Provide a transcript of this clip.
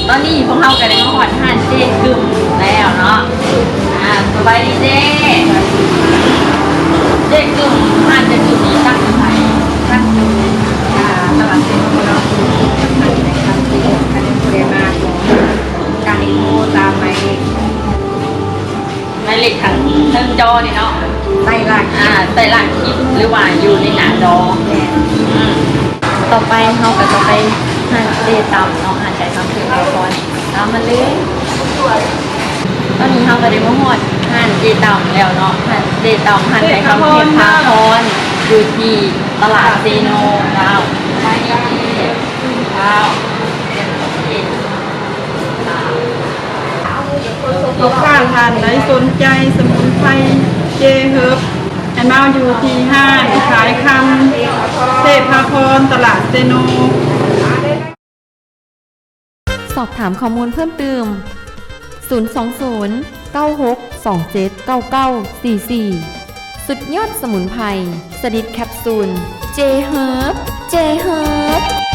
ຕອນນີ້ພວກເຮົາກໍໄດ້ມາຮອດຮ້ານເຈກຶ້ມແລ້ວເນາະ. ອ່າ ສະບາຍດີເຈ. ເຈກຶ້ມ ຮ້ານເຈກຶ້ມນີ້ຕັ້ງຢູ່ໃສ? ຕັ້ງຢູ່ ອ່າ ຕະຫຼາດເຊໂນເນາະ. ຖ້າໃຜເນາະ ຖ້າໃຜເນາະ ຖ້າຜູ້ໃດມາກໍກະໂທຕາມໝາຍເລກ ໝາຍເລກທາງເທິງຈໍນີ້ເນາະ ໃຕ້ລ່າງຄລິບ ອ່າ ໃຕ້ລ່າງຄລິບ ຫຼືວ່າຢູ່ໃນໜ້າຈໍ. ແມ່ນ. ອືມ ຕໍ່ໄປເຮົາກໍຈະໄປຮ້ານເຈຕຳເນາະ ຮ້ານໄກ່ຄຳເທບພາພອນ ຕາມມາເລີຍ. ຕອນນີ້ເຮົາກໍໄດ້ມາຮອດຮ້ານເຈຕຳແລ້ວເນາະ ຮ້ານເຈຕຳ ຮ້ານໄກ່ຄຳເທບພາພອນ ຢູ່ທີ່ຕະຫຼາດເຊໂນເຈົ້າ. ລູກຄ້າທ່ານໃດສົນໃຈສະໝຸນໄພເຈເຮີບ ໃຫ້ມາຢູ່ທີ່ຮ້ານຂາຍຄຳເທບພາພອນ ຕະຫຼາດເຊໂນ. ສອບຖາມຂໍ້ມູນເພີ່ມຕື່ມ ສູນສອງສູນ ເກົ້າຫົກສອງເຈັດ ເກົ້າເກົ້າສີ່ສີ່. ສຸດຍອດສະໝຸນໄພ ຊະນິດແຄັບຊູນ ເຈເຮີບ ເຈເຮີບ.